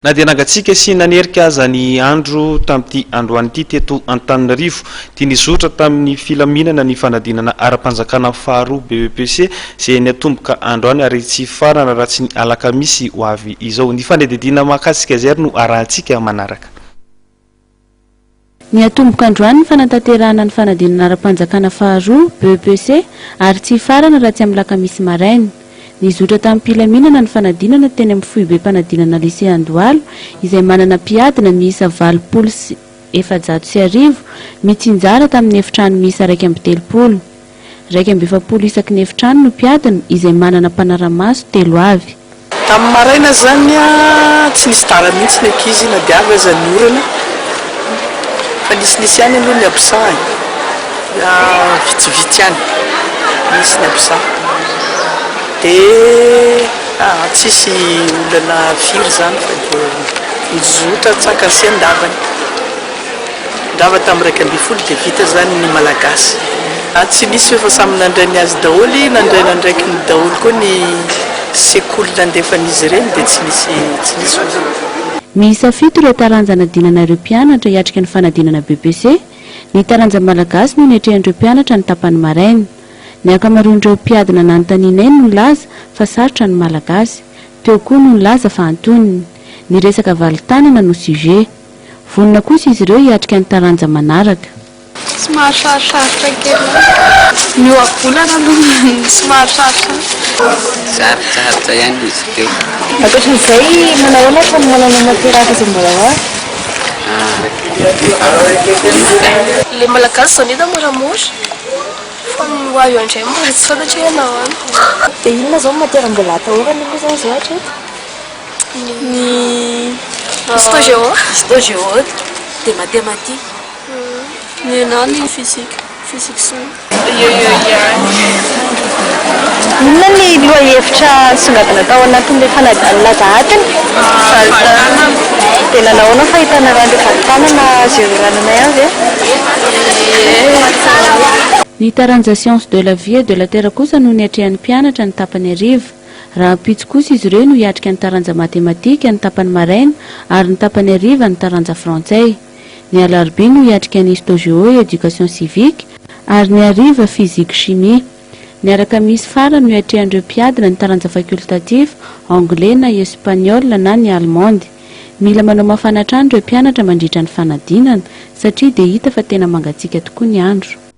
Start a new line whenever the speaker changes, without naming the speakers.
Na dia nangatsiaka sy nanerika aza ny andro tamin'ity androany ity teto Antananarivo, dia nizotra tamin'ny filaminana ny fanadinana ara-panjakana faharoa BEPC izay niatomboka androany ary tsy hifarana raha tsy ny alakamisy ho avy izao. Ny fanadihadiana mahakasika izay ary no arahantsika manaraka.
Niatomboka androany ny fanatanterahana ny fanadinana ara-panjakana faharoa, BEPC, ary tsy hifarana raha tsy amin'ny lakamisy maraina. Nizotra tamim-pilaminana ny fanadinana teny amin'ny foibem-panadinana Lycée Andohalo, izay manana mpiadina miisa 1480, mitsinjara tamin'ny efitrano miisa 31. 41 isaky ny efitrano no mpiadina izay manana mpanara-maso telo avy.
Tamin'ny maraina izany tsy nisy tara mihitsy ny ankizy na dia avy aza ny orana fa nisinisy ihany aloha ny absent e, vitsivitsy ihany nisy ny absent dia tsisy olana firy izany fa dia nizotra antsakany sy andavany. Rava tamin'ny 11 dia vita izany ny Malagasy. Tsy nisy fa efa samy nandray ny azy daholo, nandray ny andraikiny daholo koa ny sekoly nandefan'izy ireny dia tsy nisy tsy nisy olana.
Miisa fito ireo taranja anadinana ireo mpianatra hiatrika ny fanadinana BEPC. Ny taranja Malagasy no niatrehan'ireo mpianatra ny tapany maraina. Ny ankamaroan'ireo mpiadina nanontanianay no nilaza fa sarotra ny Malagasy. Teo koa no nilaza fa antonony. Ny resaka valin-tanana no sujet. Vonona kosa izy ireo hiatrika ny taranja manaraka.
Somary sarosarotra kely ihany. Ny ohabolana aloha somary sarosarotra.
Sarotsarotra ihany izy teo.
Ankoatran'izay, manao ahoana ny fanomanana matière hafa izay mbola ho avy?
Ilay malagasy izao nety moramora fa ny ho avy eo indray mbola tsy fantatra hoe hanao ahoana.
Dia inona izao ny matière mbola atahorana aloha izany izao hatreto?
Ny histo-géo.
Histo-géo dia mathématique.
Ny anah ny physique, physique chimie. Eo eo ihany.
Inona ny lohahevitra nisongadina tao anatin'ilay fanadinana laza adina?
Valin-tanana.
Dia nanao ahoana ny fahitanareo an'ilay valin-tanana azo iroranana ihany ve?
Ie.
Ny taranja Sciences de la vie et de la terre kosa no niatrehan'ny mpianatra ny tapany hariva. Rahampitso kosa izy ireo no hiatrika ny taranja matematika ny tapany maraina ary ny tapany hariva ny taranja frantsay. Ny alarobia no hiatrika ny histo-géo et éducation civique ary ny hariva physique chimie. Ny alakamisy farany no hiatrehan'ireo mpiadina ny taranja facultatif, anglais na espagnol na ny allemande. Mila manao mafana hatrany ireo mpianatra mandritra ny fanadinana satria dia hita fa tena mangatsiaka tokoa ny andro.